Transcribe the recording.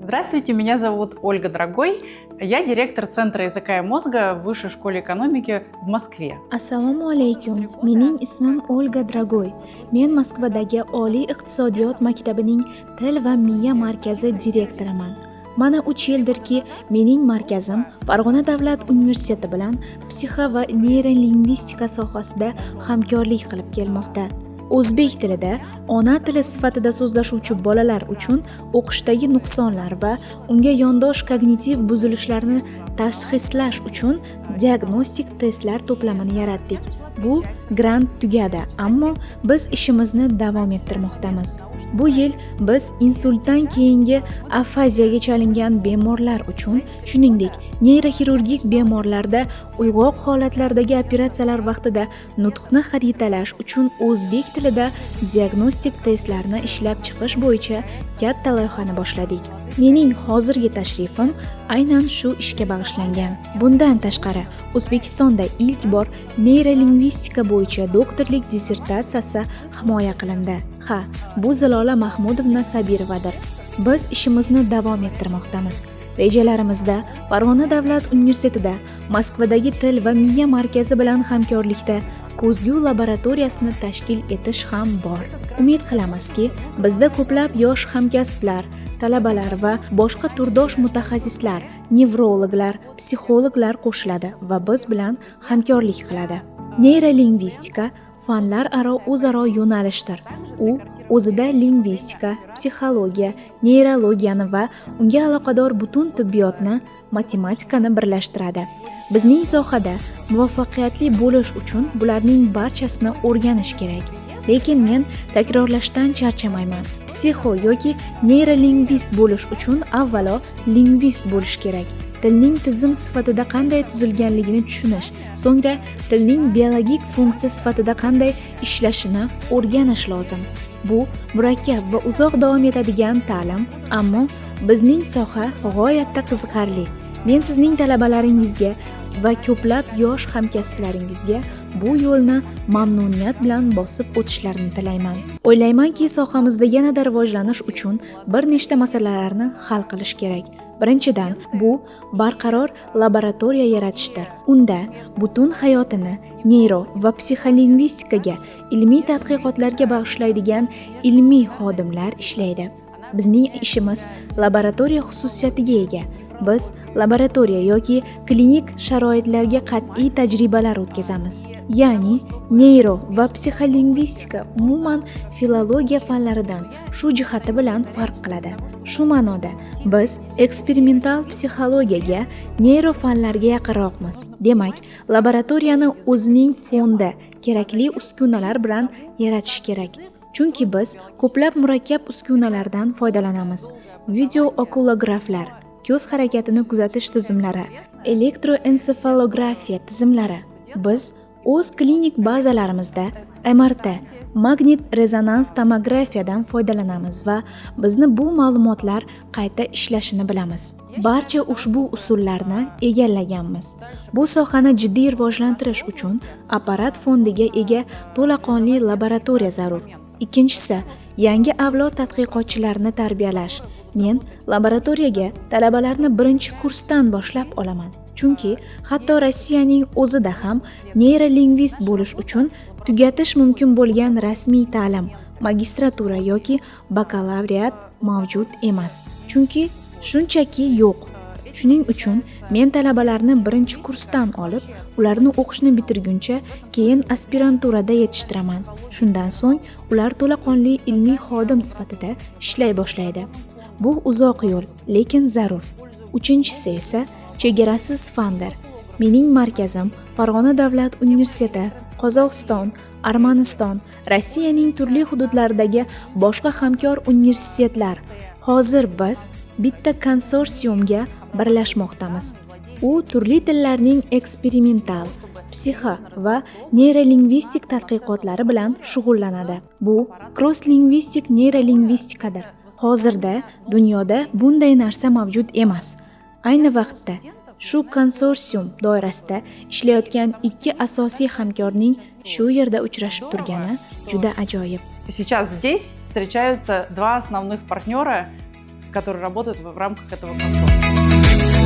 Здравствуйте, меня зовут Ольга Драгой. Я директор Центра языка и мозга в Высшей школе экономики в Москве. Assalomu alaykum. Mening ismim Olga Dragoy. Men Moskvadagi Oliy iqtisodiyot maktabining til va miya markazi direktoriman. Mana 3 yildirki, mening markazim Farg'ona davlat universiteti bilan psixo va neyrolingvistika sohasida hamkorlik qilib kelmoqda. O'zbek tilida ona tili sifatida so'zlashuvchi bolalar uchun o'qishdagi nuqsonlar va unga yondosh kognitiv buzilishlarni tashxislash uchun diagnostik testlar to'plamini yaratdik. Bu grant tugadi, ammo biz ishimizni davom ettirmoqdamiz. Bu yil biz insultdan keyingi afaziyaga chalingan bemorlar uchun, shuningdek, neyroxirurgik bemorlarda uyg'oq holatlardagi operatsiyalar vaqtida nutqni xaritalash uchun o'zbek tilida diagnostik testlarni ishlab chiqish bo'yicha katta loyihani boshladik. Mening hozirgi tashrifim aynan shu ishga bag'ishlangan. Bundan tashqari, O'zbekistonda ilk bor neyrolingvistika bo'yicha doktorlik dissertatsiyasi himoya qilindi. Ha, bu Zilola Mahmudovna Sabirovadir. Biz ishimizni davom ettirmoqdamiz. Rejalarimizda Farg'ona davlat universitetida Moskvadagi til va miya markazi bilan hamkorlikda ko'zgu laboratoriyasini tashkil etish ham bor. Umid qilamizki, bizda ko'plab yosh hamkasblar, talabalar va boshqa turdosh mutaxassislar, nevrologlar, psixologlar qo'shiladi va biz bilan hamkorlik qiladi. Neyrolingvistika fanlararo o'zaro yo'nalishdir. U o'zida lingvistika, psixologiya, neyrologiyani va unga aloqador butun tibbiyotni, matematikani birlashtiradi. Bizning sohada muvaffaqiyatli bo'lish uchun bularning barchasini o'rganish kerak. Lekin men takrorlashdan charchamayman. Psixo yoki neyrolingvist bo'lish uchun avvalo lingvist bo'lish kerak. Tilning tizim sifatida qanday tuzilganligini tushunish, so'ngra tilning biologik funksiya sifatida qanday ishlashini o'rganish lozim. Bu murakkab va uzoq davom etadigan ta'lim, ammo bizning soha g'oyatda qiziqarli. Men sizning talabalaringizga va ko'plab yosh hamkasblaringizga bu yo'lni mamnuniyat bilan bosib o'tishlarini tilayman. O'ylaymanki, sohamizda yanada rivojlanish uchun bir nechta masalalarni hal qilish kerak. Birinchidan, bu barqaror laboratoriya yaratishdir. Unda butun hayotini neyro va psixolingvistikaga, ilmiy tadqiqotlarga bag'ishlaydigan ilmiy xodimlar ishlaydi. Bizning ishimiz laboratoriya xususiyatiga ega. Biz laboratoriya yoki klinik sharoitlarga qat'iy tajribalar o'tkazamiz. Ya'ni neyro va psixolingvistika umuman filologiya fanlaridan shu jihati bilan farq qiladi. Shu ma'noda biz eksperimental psixologiyaga, neyrofanlarga yaqinroqmiz. Demak, laboratoriyani o'zining fondi, kerakli uskunalar bilan yaratish kerak. Chunki biz ko'plab murakkab uskunalardan foydalanamiz. Video okulograflar, ko'z harakatini kuzatish tizimlari, elektroensefalografiya tizimlari. Biz o'z klinik bazalarimizda MRT, magnit rezonans tomografiyadan foydalanamiz va bizni bu ma'lumotlar qayta ishlashini bilamiz. Barcha ushbu usullarni egallaganmiz. Bu sohani jiddiy rivojlantirish uchun apparat fondiga ega to'laqonli laboratoriya zarur. Ikkinchisi, yangi avlod tadqiqotchilarini tarbiyalash. Men laboratoriyaga talabalarni birinchi kursdan boshlab olaman. Chunki hatto Rossiyaning o'zida ham neyrolingvist bo'lish uchun tugatish mumkin bo'lgan rasmiy ta'lim, magistratura yoki bakalavriat mavjud emas. Chunki shunchaki yo'q. Shuning uchun men talabalarni birinchi kursdan olib, ularni o'qishni bitirguncha keyin aspiranturada yetishtiraman. Shundan so'ng ular to'laqonli ilmiy xodim sifatida ishlay boshlaydi. Bu uzoq yo'l, lekin zarur. Uchinchisi esa chegarasiz fandir. Mening markazim Farg'ona davlat universiteti, Qozog'iston, Armaniston, Rossiyaning turli hududlaridagi boshqa hamkor universitetlar. Hozir biz bitta konsorsiumga birlashmoqdamiz. U turli tillarning eksperimental, psixo va neyrolingvistik tadqiqotlari bilan shug'ullanadi. Bu krosslingvistik neyrolingvistikadir. Hozirda dunyoda bunday narsa mavjud emas. Ayni vaqtda shu konsorsium doirasida ishlayotgan ikki asosiy hamkorning shu yerda uchrashib turgani juda ajoyib. Сейчас здесь встречаются два основных партнера, которые работают в рамках этого консорциума.